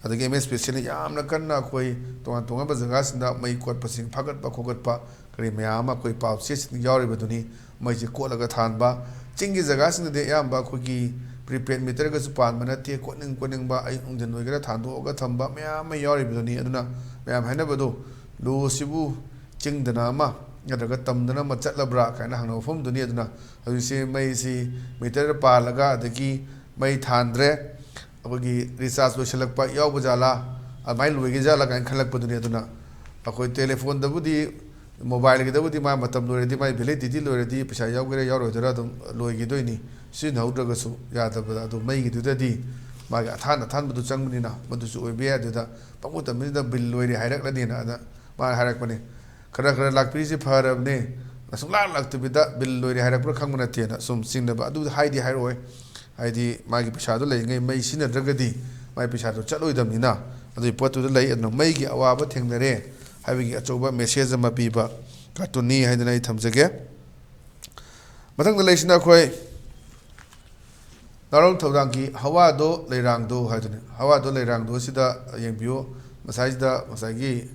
ꯑꯗꯒꯤ ꯑꯦꯝ ꯑꯦꯁ ꯄꯤ ꯁꯤ ꯑꯦꯜꯅ ꯌꯥꯝꯅ ꯀꯟꯅ ꯑꯩꯈꯣꯏ ꯇꯣꯉꯥꯟ ꯇꯣꯉꯥꯟꯕ ꯖꯒꯥꯁꯤꯡꯗ ꯃꯩ ꯀꯣꯠꯄꯁꯤꯡ ꯐꯥꯒꯠꯄ ꯈꯣꯀꯠꯄ ꯀꯔꯤ ꯃꯌꯥꯝ ꯑꯃ ꯑꯩꯈꯣꯏ ꯄꯥꯎ ꯆꯦꯁꯤꯡ ꯌꯥꯎꯔꯤꯕꯗꯨꯅꯤ꯫ ꯃꯩꯁꯦ ꯀꯣꯠꯂꯒ ꯊꯥꯟꯕ, ꯆꯤꯡꯒꯤ ꯖꯒꯥꯁꯤꯡꯗꯗꯤ ꯑꯌꯥꯝꯕ ꯑꯩꯈꯣꯏꯒꯤ ꯄ꯭ꯔꯤꯄꯦꯗ ꯃꯤꯇꯔꯒꯁꯨ ꯄꯥꯟꯕ ꯅꯠꯇꯦ꯫ ꯀꯣꯠꯅꯤꯡ ꯀꯣꯠꯅꯤꯡꯕ ꯑꯌꯨꯛ ꯅꯨꯡꯊꯤꯟ ꯑꯣꯏꯒꯦꯔꯥ ꯊꯥꯟꯗꯣꯛꯑꯒ ꯊꯝꯕ ꯃꯌꯥꯝ ꯑꯃ ꯌꯥꯎꯔꯤꯕꯗꯨꯅꯤ꯫ ꯑꯗꯨꯅ ꯃꯌꯥꯝ ꯍꯥꯏꯅꯕꯗꯣ, "ꯂꯣꯁꯤꯕꯨ ꯆꯤꯡꯗꯅ ꯑꯃ ꯅꯠꯇ꯭ꯔꯒ ꯇꯝꯗꯅ ꯑꯃ ꯆꯠꯂꯕ꯭ꯔꯥ?" ꯀꯥꯏꯅ ꯍꯪꯅꯕ ꯃꯐꯝꯗꯨꯅꯤ꯫ ꯑꯗꯨꯅ ꯍꯧꯖꯤꯛꯁꯦ ꯃꯩꯁꯤ ꯃꯤꯇꯔ ꯄꯥꯜꯂꯒ ꯑꯗꯒꯤ ꯃꯩ ꯊꯥꯟꯗ꯭ꯔꯦ, ꯑꯩꯈꯣꯏꯒꯤ ꯔꯤꯆꯥꯔꯖ ꯂꯣꯏꯁꯤꯜꯂꯛꯄ ꯌꯥꯎꯕ ꯖꯥꯠꯂꯥ, ꯑꯗꯨꯃꯥꯏꯅ ꯂꯣꯏꯒꯦ ꯖꯥꯠꯂꯥ ꯀꯥꯏꯅ ꯈꯜꯂꯛꯄꯗꯨꯅꯤ꯫ ꯑꯗꯨꯅ ꯑꯩꯈꯣꯏ ꯇꯦꯂꯤꯐꯣꯟꯗꯕꯨꯗꯤ, ꯃꯣꯕꯥꯏꯜꯒꯤꯗꯕꯨꯗꯤ ꯃꯥ ꯃꯇꯝ ꯂꯣꯏꯔꯗꯤ, ꯃꯥꯏ ꯚꯦꯂꯤꯗꯤꯇꯤ ꯂꯣꯏꯔꯗꯤ, ꯄꯩꯁꯥ ꯌꯥꯎꯒꯦꯔꯥ ꯌꯥꯎꯔꯣꯏꯗꯣꯏꯔꯥ ꯑꯗꯨꯝ ꯂꯣꯏꯈꯤꯗꯣꯏꯅꯤ, ꯁꯤꯖꯤꯟꯅꯍꯧꯗ꯭ꯔꯒꯁꯨ ꯌꯥꯗꯕꯗ꯫ ꯑꯗꯨ ꯃꯩꯒꯤꯗꯨꯗꯗꯤ ꯃꯥꯒꯤ ꯑꯊꯥꯟ ꯑꯊꯥꯟꯕꯗꯨ ꯆꯪꯕꯅꯤꯅ ꯃꯗꯨꯁꯨ ꯑꯣꯏꯕ ꯌꯥꯏ꯫ ꯑꯗꯨꯗ ꯄꯪꯃꯨꯠꯇ ꯃꯨꯠꯂꯤꯗ ꯕꯤꯜ ꯂꯣꯏꯔꯦ ꯍꯥꯏꯔꯛꯂꯅꯤꯅ꯫ ꯑꯗ ꯃꯥꯅ ꯍꯥꯏꯔꯛꯄꯅꯤ, "ꯈꯔ ꯈꯔ ꯂꯥꯛꯄꯤꯔꯤꯁꯤ ꯐꯔꯕꯅꯦ, ꯁꯨꯡꯂꯥꯛ ꯂꯥꯛꯇꯕꯤꯗ ꯕꯤꯜ ꯂꯣꯏꯔꯦ ꯍꯥꯏꯔꯛꯄ꯭ꯔꯥ ꯈꯪꯕ ꯅꯠꯇꯦꯅ" ꯁꯨꯝ ꯆꯤꯡꯅꯕ꯫ ꯑꯗꯨ ꯍꯥꯏꯗꯤ ꯍꯥꯏꯔꯛꯑꯣꯏ, ꯍꯥꯏꯗꯤ ꯃꯥꯒꯤ ꯄꯩꯁꯥꯗꯣ ꯂꯩꯔꯤꯉꯩ ꯃꯩ ꯁꯤꯖꯤꯟꯅꯗ꯭ꯔꯒꯗꯤ ꯃꯥꯒꯤ ꯄꯩꯁꯥꯗꯣ ꯆꯠꯂꯣꯏꯗꯕꯅꯤꯅ꯫ ꯑꯗꯨꯒꯤ ꯄꯣꯠꯇꯨꯗ ꯂꯩ꯫ ꯑꯗꯨꯅ ꯃꯩꯒꯤ ꯑꯋꯥꯕ ꯊꯦꯡꯅꯔꯦ ꯍꯥꯏꯕꯒꯤ ꯑꯆꯧꯕ ꯃꯦꯁꯦꯖ ꯑꯃ ꯄꯤꯕ ꯀꯥꯔꯇꯨꯟꯅꯤ ꯍꯥꯏꯗꯅ ꯑꯩ ꯊꯝꯖꯒꯦ꯫ ꯃꯊꯪꯗ ꯂꯩꯁꯤꯅ ꯑꯩꯈꯣꯏ ꯅꯥꯔꯣꯜ ꯊꯧꯗꯥꯡꯒꯤ ꯍꯋꯥꯗꯣ ꯂꯩꯔꯥꯡꯗꯣ ꯍꯥꯏꯗꯨꯅꯤ꯫ ꯍꯋꯥꯗꯣ ꯂꯩꯔꯥꯡꯗꯣ ꯁꯤꯗ ꯌꯦꯡꯕꯤꯌꯨ꯫ ꯃꯁꯥꯏꯁꯤꯗ ꯉꯁꯥꯏꯒꯤ,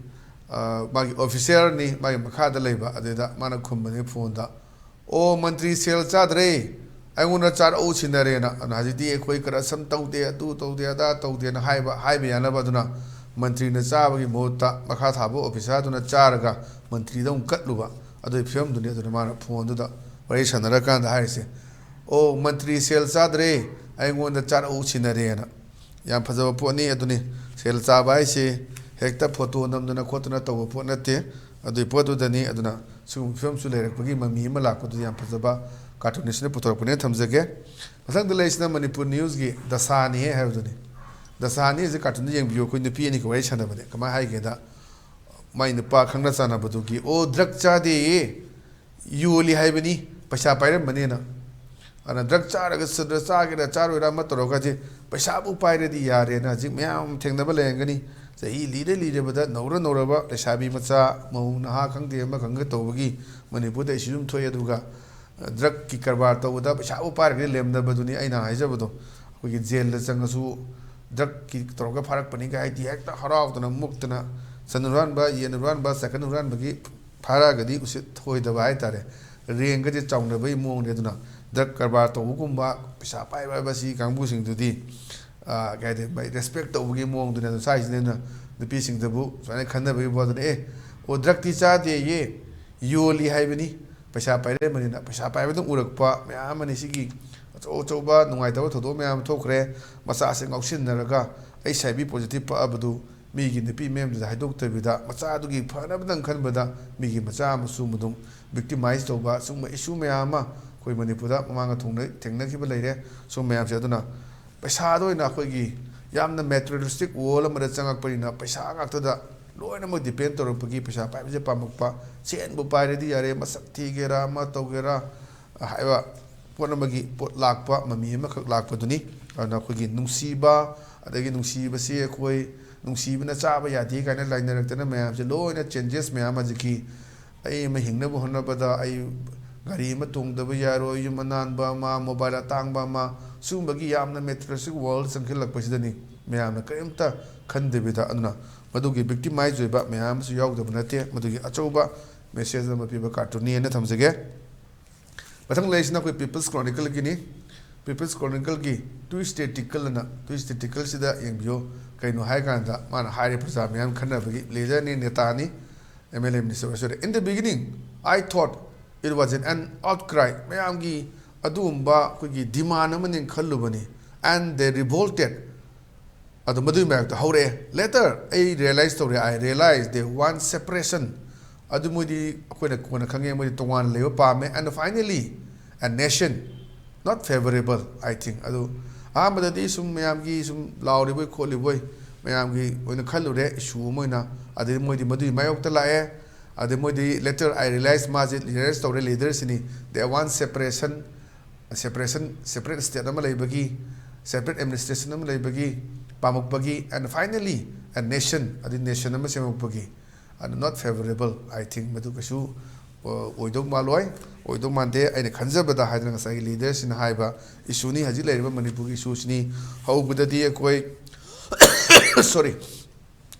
ꯑ, ꯃꯥꯒꯤ officer ꯅꯤ, ꯃꯥꯒꯤ ꯃꯈꯥꯗ ꯂꯩꯕ, ꯑꯗꯨꯗ ꯃꯥꯅ ꯈꯨꯝꯕꯅꯦ phone ꯗ, "ꯑꯣ, ꯃꯟꯇ꯭ꯔꯤ ꯁꯦꯜ ꯆꯥꯗ꯭ꯔꯦ, ꯑꯩꯉꯣꯟꯗ ꯆꯥꯔꯛꯎ ꯁꯤꯟꯅꯔꯦꯅ"꯫ ꯑꯗꯨꯅ ꯍꯧꯖꯤꯛꯇꯤ ꯑꯩꯈꯣꯏ corruption ꯇꯧꯗꯦ, ꯑꯗꯨ ꯇꯧꯗꯦ, ꯑꯗꯥ ꯇꯧꯗꯦꯅ ꯍꯥꯏꯕ, ꯍꯥꯏꯕ ꯌꯥꯅꯕ꯫ ꯑꯗꯨꯅ ꯃꯟꯇ꯭ꯔꯤꯅ ꯆꯥꯕꯒꯤ ꯃꯍꯨꯠꯇ ꯃꯈꯥ ꯊꯥꯕ officer ꯗꯨꯅ ꯆꯥꯔꯒ ꯃꯟꯇ꯭ꯔꯤꯗ ꯑꯃꯨꯛ ꯀꯠꯂꯨꯕ, ꯑꯗꯨꯒꯤ ꯐꯤꯕꯝꯗꯨꯅꯤ꯫ ꯑꯗꯨꯅ ꯃꯥꯅ phone ꯗꯨꯗ ꯋꯥꯔꯤ ꯁꯥꯟꯅꯔꯀꯥꯟꯗ ꯍꯥꯏꯔꯤꯁꯦ, "ꯑꯣ, ꯃꯟꯇ꯭ꯔꯤ ꯁꯦꯜ ꯆꯥꯗ꯭ꯔꯦ, ꯑꯩꯉꯣꯟꯗ ꯆꯥꯔꯛꯎ ꯁꯤꯟꯅꯔꯦꯅ"꯫ ꯌꯥꯝ ꯐꯖꯕ ꯄꯣꯠꯅꯤ꯫ ꯑꯗꯨꯅꯤ, ꯁꯦꯜ ꯆꯥꯕ ꯍꯥꯏꯁꯦ ꯍꯦꯛꯇ photo ꯅꯝꯗꯅ ꯈꯣꯠꯇꯅ ꯇꯧꯕ ꯄꯣꯠ ꯅꯠꯇꯦ꯫ ꯑꯗꯨꯒꯤ ꯄꯣꯠꯇꯨꯗꯅꯤ꯫ ꯑꯗꯨꯅ ꯁꯤꯒꯨꯝꯕ ꯐꯤꯕꯝꯁꯨ ꯂꯩꯔꯛꯄꯒꯤ ꯃꯃꯤ ꯑꯃ ꯂꯥꯛꯄꯗꯨ ꯌꯥꯝ ꯐꯖꯕ cartoonist ꯅ ꯄꯨꯊꯣꯔꯛꯄꯅꯦꯅ ꯊꯝꯖꯒꯦ꯫ ꯃꯊꯪꯗ ꯂꯩꯔꯤꯁꯤꯅ ꯃꯅꯤꯄꯨꯔ news ꯒꯤ ꯗꯁꯥꯅꯤ ꯍꯥꯏꯕꯗꯨꯅꯤ꯫ ꯗꯁꯥꯅꯤ ꯍꯥꯏꯁꯦ cartoon ꯗ ꯌꯦꯡꯕꯤꯌꯨ, ꯑꯩꯈꯣꯏ ꯅꯨꯄꯤ ꯑꯅꯤꯒꯤ ꯋꯥꯔꯤ ꯁꯥꯟꯅꯕꯅꯦ꯫ ꯀꯃꯥꯏꯅ ꯍꯥꯏꯒꯦꯗ, ꯃꯥꯏ ꯅꯨꯄꯥ ꯈꯪꯅ ꯆꯥꯟꯅꯕꯗꯨꯒꯤ, "ꯑꯣ, drug ꯆꯥꯗꯦꯌꯦ, ꯌꯣꯜꯂꯤ ꯍꯥꯏꯕꯅꯤ, ꯄꯩꯁꯥ ꯄꯥꯏꯔꯝꯕꯅꯦꯅ"꯫ ꯑꯗꯨꯅ drug ꯆꯥꯔꯒ ꯁꯨꯗ꯭ꯔ ꯆꯥꯒꯦꯔꯥ ꯆꯥꯔꯣꯏꯔꯥ ꯑꯃ ꯇꯧꯔꯒꯗꯤ ꯄꯩꯁꯥꯕꯨ ꯄꯥꯏꯔꯗꯤ ꯌꯥꯔꯦꯅ ꯍꯧꯖꯤꯛ ꯃꯌꯥꯝ ꯊꯦꯡꯅꯕ ꯂꯩꯔꯝꯒꯅꯤ꯫ ꯆꯍꯤ ꯂꯤꯔ ꯂꯤꯔꯕꯗ ꯅꯧꯔ ꯅꯧꯔꯕ ꯂꯩꯁꯥꯕꯤ ꯃꯆꯥ, ꯃꯧ ꯅꯍꯥ ꯈꯪꯗꯦ ꯑꯃ ꯈꯪꯗꯦ ꯇꯧꯕꯒꯤ ꯃꯅꯤꯄꯨꯔꯗ issue ꯑꯗꯨꯝ ꯊꯣꯛꯑꯦ꯫ ꯑꯗꯨꯒ drug ꯀꯤ ꯀꯔꯕꯥꯔ ꯇꯧꯕꯗ ꯄꯩꯁꯥꯕꯨ ꯄꯥꯏꯔꯒꯗꯤ ꯂꯦꯝꯗꯕꯗꯨꯅꯤ ꯑꯩꯅ ꯍꯥꯏꯖꯕꯗꯣ꯫ ꯑꯩꯈꯣꯏꯒꯤ jail ꯗ ꯆꯪꯉꯁꯨ drug ꯀꯤ ꯇꯧꯔꯒ ꯐꯥꯔꯛꯄꯅꯤꯒ ꯍꯥꯏꯗꯤ ꯍꯦꯛꯇ ꯍꯔꯥꯎꯗꯅ ꯃꯨꯛꯇꯅ ꯁꯟ ꯍꯨꯔꯥꯟꯕ, ꯌꯦꯟ ꯍꯨꯔꯥꯟꯕ, ꯁꯥꯏꯀꯜ ꯍꯨꯔꯥꯟꯕꯒꯤ ꯐꯥꯔꯛꯑꯒꯗꯤ ꯎꯁꯤꯠ ꯊꯑꯣꯏꯗꯕ ꯍꯥꯏꯇꯥꯔꯦ꯫ ꯔꯦꯡꯒꯁꯦ ꯆꯥꯎꯅꯕꯒꯤ ꯃꯑꯣꯡꯅꯦ꯫ ꯑꯗꯨꯅ drug ꯀꯔꯕꯥꯔ ꯇꯧꯕꯒꯨꯝꯕ, ꯄꯩꯁꯥ ꯄꯥꯏꯕ ꯍꯥꯏꯕ ꯁꯤ ꯀꯥꯡꯕꯨꯁꯤꯡꯗꯨꯗꯤ, ꯑ, ꯀꯩ ꯍꯥꯏꯗꯤ, ꯃꯥꯏ respect ꯇꯧꯕꯒꯤ ꯃꯑꯣꯡꯗꯨꯅꯦ꯫ ꯑꯗꯨ ꯁ꯭ꯋꯥꯏꯁꯤꯅ ꯑꯩꯅ ꯅꯨꯄꯤꯁꯤꯡꯗꯕꯨ ꯁꯨꯃꯥꯏꯅ ꯈꯟꯅꯕꯒꯤ ꯋꯥꯗꯨꯅ, "ꯑꯦ, ꯑꯣ, drug ꯇꯤ ꯆꯥꯗꯦꯌꯦ, ꯌꯣꯜꯂꯤ ꯍꯥꯏꯕꯅꯤ, ꯄꯩꯁꯥ ꯄꯥꯏꯔꯝꯕꯅꯤꯅ"꯫ ꯄꯩꯁꯥ ꯄꯥꯏꯕꯗꯪ ꯎꯔꯛꯄ ꯃꯌꯥꯝ ꯑꯃꯅꯤ꯫ ꯁꯤꯒꯤ ꯑꯆꯧ ꯑꯆꯧꯕ ꯅꯨꯡꯉꯥꯏꯇꯕ ꯊꯧꯗꯣꯛ ꯃꯌꯥꯝ ꯊꯣꯛꯈ꯭ꯔꯦ꯫ ꯃꯆꯥꯁꯦ ꯉꯥꯎꯁꯤꯟꯅꯔꯒ HIV positive ꯄꯛꯑꯕꯗꯨ ꯃꯤꯒꯤ ꯅꯨꯄꯤ ꯃꯌꯨꯝꯗꯨꯗ ꯍꯥꯏꯗꯣꯛꯇꯕꯤꯗ, ꯃꯆꯥꯗꯨꯒꯤ ꯐꯅꯕꯗꯪ ꯈꯟꯕꯗ ꯃꯤꯒꯤ ꯃꯆꯥ ꯃꯁꯨ ꯑꯗꯨꯝ victimize ꯇꯧꯕ, ꯁꯤꯒꯨꯝꯕ issue ꯃꯌꯥꯝ ꯑꯃ ꯑꯩꯈꯣꯏ ꯃꯅꯤꯄꯨꯔꯗ ꯃꯃꯥꯡꯗ ꯊꯣꯡꯅ-, ꯊꯦꯡꯅꯈꯤꯕ ꯂꯩꯔꯦ꯫ ꯁꯤꯒꯨꯝꯕ ꯃꯌꯥꯝꯁꯦ, ꯑꯗꯨꯅ ꯄꯩꯁꯥꯗ ꯑꯣꯏꯅ ꯑꯩꯈꯣꯏꯒꯤ ꯌꯥꯝꯅ materialistic world ꯑꯃꯗ ꯆꯪꯉꯛꯄꯅꯤꯅ ꯄꯩꯁꯥ ꯉꯥꯛꯇꯗ ꯂꯣꯏꯅꯃꯛ depend ꯇꯧꯔꯛꯄꯒꯤ, ꯄꯩꯁꯥ ꯄꯥꯏꯕꯁꯦ ꯄꯥꯝꯃꯛꯄ, ꯁꯦꯟꯕꯨ ꯄꯥꯏꯔꯗꯤ ꯌꯥꯔꯦ, ꯃꯁꯛ ꯊꯤꯒꯦꯔꯥ ꯑꯃ ꯇꯧꯒꯦꯔꯥ ꯍꯥꯏꯕ ꯄꯣꯠ ꯑꯃꯒꯤ ꯄꯣꯠ ꯂꯥꯛꯄ, ꯃꯃꯤ ꯑꯃꯈꯛ ꯂꯥꯛꯄꯗꯨꯅꯤ꯫ ꯑꯗꯨꯅ ꯑꯩꯈꯣꯏꯒꯤ ꯅꯨꯡꯁꯤꯕ, ꯑꯗꯒꯤ ꯅꯨꯡꯁꯤꯕꯁꯤ ꯑꯩꯈꯣꯏ ꯅꯨꯡꯁꯤꯕꯅ ꯆꯥꯕ ꯌꯥꯗꯦ ꯀꯥꯏꯅ ꯂꯥꯏꯅꯔꯛꯇꯅ ꯃꯌꯥꯝꯁꯦ ꯂꯣꯏꯅ changes ꯃꯌꯥꯝ ꯍꯧꯖꯤꯛꯀꯤ ꯑꯩ ꯑꯃ ꯍꯤꯡꯅꯕ ꯍꯣꯠꯅꯕꯗ ꯑꯩ ꯒꯥꯔꯤ ꯑꯃ ꯇꯣꯡꯗꯕ ꯌꯥꯔꯣꯏ, ꯌꯨꯝ ꯑꯅꯥꯟꯕ ꯑꯃ, mobile ꯑꯇꯥꯡꯕ ꯑꯃ, ꯁꯤꯒꯨꯝꯕꯒꯤ ꯌꯥꯝꯅ materialistic world ꯆꯪꯁꯤꯜꯂꯛꯄꯁꯤꯗꯅꯤ ꯃꯌꯥꯝꯅ ꯀꯔꯤꯝꯇ ꯈꯟꯗꯕꯤꯗ꯫ ꯑꯗꯨꯅ ꯃꯗꯨꯒꯤ victimize ꯑꯣꯏꯕ ꯃꯌꯥꯝ ꯑꯃꯁꯨ ꯌꯥꯎꯗꯕ ꯅꯠꯇꯦ꯫ ꯃꯗꯨꯒꯤ ꯑꯆꯧꯕ message ꯑꯃ ꯄꯤꯕ cartoonꯅꯤ ꯍꯥꯏꯅ ꯊꯝꯖꯒꯦ꯫ ꯃꯊꯪ ꯂꯩꯔꯤꯁꯤꯅ ꯑꯩꯈꯣꯏ People's Chronicleꯒꯤꯅꯤ꯫ People's Chronicleꯒꯤ Twisted Tickle ꯑꯅ, Twisted Tickleꯁꯤꯗ ꯌꯦꯡꯕꯤꯌꯨ꯫ ꯀꯩꯅꯣ ꯍꯥꯏ ꯀꯥꯟꯗ ꯃꯥꯅ ꯍꯥꯏꯔꯦ, ꯄ꯭ꯔꯖꯥ ꯃꯌꯥꯝ ꯈꯟꯅꯕꯒꯤ leaderꯅꯤ, ꯅꯦꯇꯥꯅꯤ, MLA minister ꯑꯣꯏꯔꯁꯨ꯫ "In the beginning, I thought it was an outcry." ꯃꯌꯥꯝꯒꯤ ꯑꯗꯨꯒꯨꯝꯕ ꯑꯩꯈꯣꯏꯒꯤ demand ꯑꯃꯅꯤ ꯈꯜꯂꯨꯕꯅꯤ꯫ "And they revolted." ꯑꯗꯨ ꯃꯗꯨꯒꯤ ꯃꯔꯛꯇ ꯍꯧꯔꯛꯑꯦ꯫ Later ꯑꯩ realize ꯇꯧꯔꯦ, "I realized they want separation." ꯑꯗꯨ ꯃꯣꯏꯗꯤ, ꯑꯩꯈꯣꯏꯅ ꯀꯣꯟꯅ ꯈꯪꯉꯦ, ꯃꯣꯏꯗꯤ ꯇꯣꯉꯥꯟꯅ ꯂꯩꯕ ꯄꯥꯝꯃꯦ꯫ "And finally, a nation not favorable, I think." ꯑꯗꯨ ꯑꯍꯥꯟꯕꯗꯗꯤ ꯁꯨꯝ ꯃꯌꯥꯝꯒꯤ ꯁꯨꯝ ꯂꯥꯎꯔꯤꯕꯣꯏ ꯈꯣꯠꯂꯤꯕꯣꯏ ꯃꯌꯥꯝꯒꯤ ꯑꯣꯏꯅ ꯈꯜꯂꯨꯔꯦ, issue ꯑꯃ ꯑꯣꯏꯅ꯫ ꯑꯗꯩ ꯃꯣꯏꯗꯤ ꯃꯗꯨꯒꯤ ꯃꯥꯌꯣꯛꯇ ꯂꯥꯛꯑꯦ꯫ ꯑꯗꯩ ꯃꯣꯏꯗꯤ later I realize, ꯃꯥꯁꯦ realize ꯇꯧꯔꯦ, leaderꯁꯤꯅꯤ, "They want separation, separation, separate state ꯑꯃ ꯂꯩꯕꯒꯤ, separate administration ꯑꯃ ꯂꯩꯕꯒꯤ ꯄꯥꯝꯃꯛꯄꯒꯤ, and finally a nation, ꯑꯗꯩ nation ꯑꯃ ꯁꯦꯝꯃꯛꯄꯒꯤ, ꯑꯗꯨ not favorable, I think." ꯃꯗꯨ ꯀꯩꯁꯨ, ꯑ, ꯑꯣꯏꯗꯧ ꯃꯥꯜꯂꯣꯏ, ꯑꯣꯏꯗꯧ ꯃꯥꯟꯗꯦ꯫ "ꯑꯩꯅ ꯈꯟꯖꯕꯗ" ꯍꯥꯏꯗꯅ ꯉꯁꯥꯏꯒꯤ leaderꯁꯤꯅ ꯍꯥꯏꯕ issueꯅꯤ, ꯍꯧꯖꯤꯛ ꯂꯩꯔꯤꯕ ꯃꯅꯤꯄꯨꯔꯒꯤ issueꯁꯤꯅꯤ꯫ ꯍꯧꯕꯗꯗꯤ ꯑꯩꯈꯣꯏ sorry,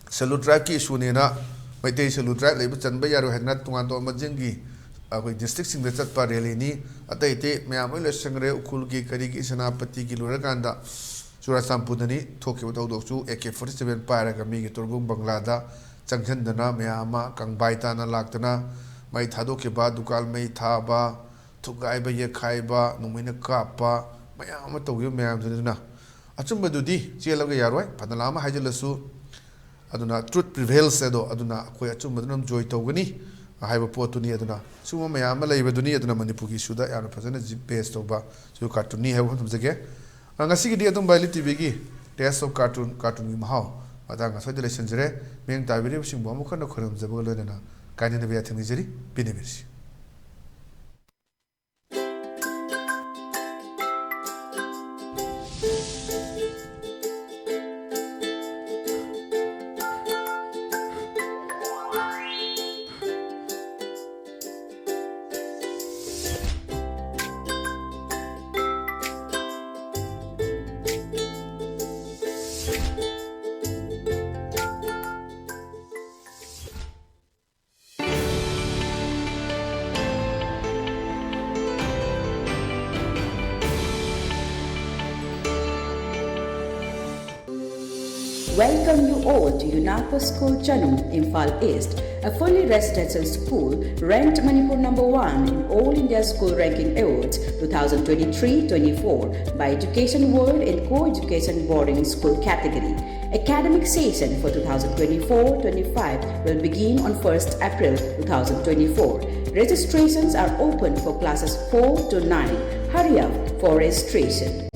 Scheduled Tribeꯀꯤ issueꯅꯦꯅ, Meitei Scheduled Tribe ꯂꯩꯕ ꯆꯟꯕ ꯌꯥꯔꯣꯏ ꯍꯥꯏꯗꯅ ꯇꯣꯉꯥꯟ ꯇꯣꯉꯥꯟꯕ ꯖꯤꯡꯒꯤ ꯑꯩꯈꯣꯏ districtꯁꯤꯡꯗ ꯆꯠꯄ rallyꯅꯤ꯫ ꯑꯇꯩ ꯑꯇꯩ ꯃꯌꯥꯝ ꯂꯣꯏ ꯂꯣꯏꯁꯟꯈ꯭ꯔꯦ꯫ ꯎꯈ꯭ꯔꯨꯜꯒꯤ, ꯀꯔꯤꯒꯤ, ꯁꯦꯅꯥꯄꯇꯤꯒꯤ ꯂꯣꯏꯔꯀꯥꯟꯗ ꯆꯨꯔꯥꯆꯥꯟꯄꯨꯔꯗꯅꯤ ꯊꯣꯛꯈꯤꯕ ꯊꯧꯗꯣꯛꯁꯨ꯫ AK forty seven ꯄꯥꯏꯔꯒ ꯃꯤꯒꯤ ꯇꯣꯔꯕꯨꯡ ꯕꯪꯒ꯭ꯂꯥꯗ ꯆꯪꯁꯤꯟꯗꯅ ꯃꯌꯥꯝ ꯑꯃ ꯀꯪꯕꯥꯏ ꯇꯥꯅ ꯂꯥꯛꯇꯅ ꯃꯩ ꯊꯥꯗꯣꯛꯈꯤꯕ, ꯗꯨꯀꯥꯟ ꯃꯩ ꯊꯥꯕ, ꯊꯨꯒꯥꯏꯕ, ꯌꯦꯛꯈꯥꯏꯕ, ꯅꯣꯡꯃꯩꯅ ꯀꯥꯞꯄ, ꯃꯌꯥꯝ ꯑꯃ ꯇꯧꯈꯤꯕ ꯃꯌꯥꯝꯗꯨꯅ꯫ ꯑꯆꯨꯝꯕꯗꯨꯗꯤ ꯆꯦꯜꯂꯒ ꯌꯥꯔꯣꯏ, ꯐꯅ ꯂꯥꯝ ꯑꯃ ꯍꯥꯏꯖꯤꯜꯂꯁꯨ꯫ ꯑꯗꯨꯅ truth prevails ꯍꯥꯏꯗꯣ, ꯑꯗꯨꯅ ꯑꯩꯈꯣꯏ ꯑꯆꯨꯝꯕꯗꯨꯅ ꯑꯗꯨꯝ ꯖꯣꯏ ꯇꯧꯒꯅꯤ ꯍꯥꯏꯕ ꯄꯣꯠꯇꯨꯅꯤ꯫ ꯑꯗꯨꯅ ꯁꯤꯒꯨꯝꯕ ꯃꯌꯥꯝ ꯑꯃ ꯂꯩꯕꯗꯨꯅꯤ꯫ ꯑꯗꯨꯅ ꯃꯅꯤꯄꯨꯔꯒꯤ issueꯗ ꯌꯥꯝꯅ ꯐꯖꯅ ꯖꯤ-, base ꯇꯧꯕ ꯁꯤꯁꯨ cartoonꯅꯤ ꯍꯥꯏꯕ ꯋꯥꯐꯝ ꯊꯝꯖꯒꯦ꯫ ꯑ, ꯉꯁꯤꯒꯤꯗꯤ ꯑꯗꯨꯝ ꯕꯥꯏꯂꯤ TVꯒꯤ Taste of Cartoon, cartoonꯒꯤ ꯃꯍꯥꯎ ꯃꯇꯥꯡ ꯑꯁ꯭ꯋꯥꯏꯗ ꯂꯣꯏꯁꯤꯟꯖꯔꯦ꯫ ꯃꯤꯠꯌꯦꯡ ꯇꯥꯕꯤꯔꯤꯕꯁꯤꯡꯕꯨ ꯑꯃꯨꯛ ꯍꯟꯅ ꯈꯣꯏꯔꯝꯖꯕꯒ ꯂꯣꯏꯅꯅ ꯀꯥꯏꯅꯅꯕ ꯌꯥꯊꯪ ꯅꯤꯖꯔꯤ꯫ ꯄꯤꯅꯕꯤꯔꯁꯤ꯫ Welcome you all to UNACO School Chanung, Imphal East, a fully residential school ranked Manipur number one in All India School Ranking Awards two thousand twenty-three twenty-four by Education World in Co-Education Boarding School category. Academic session for twenty twenty-four twenty-five will begin on first April two thousand twenty-four. Registrations are open for classes four to nine. Hurry up for registration.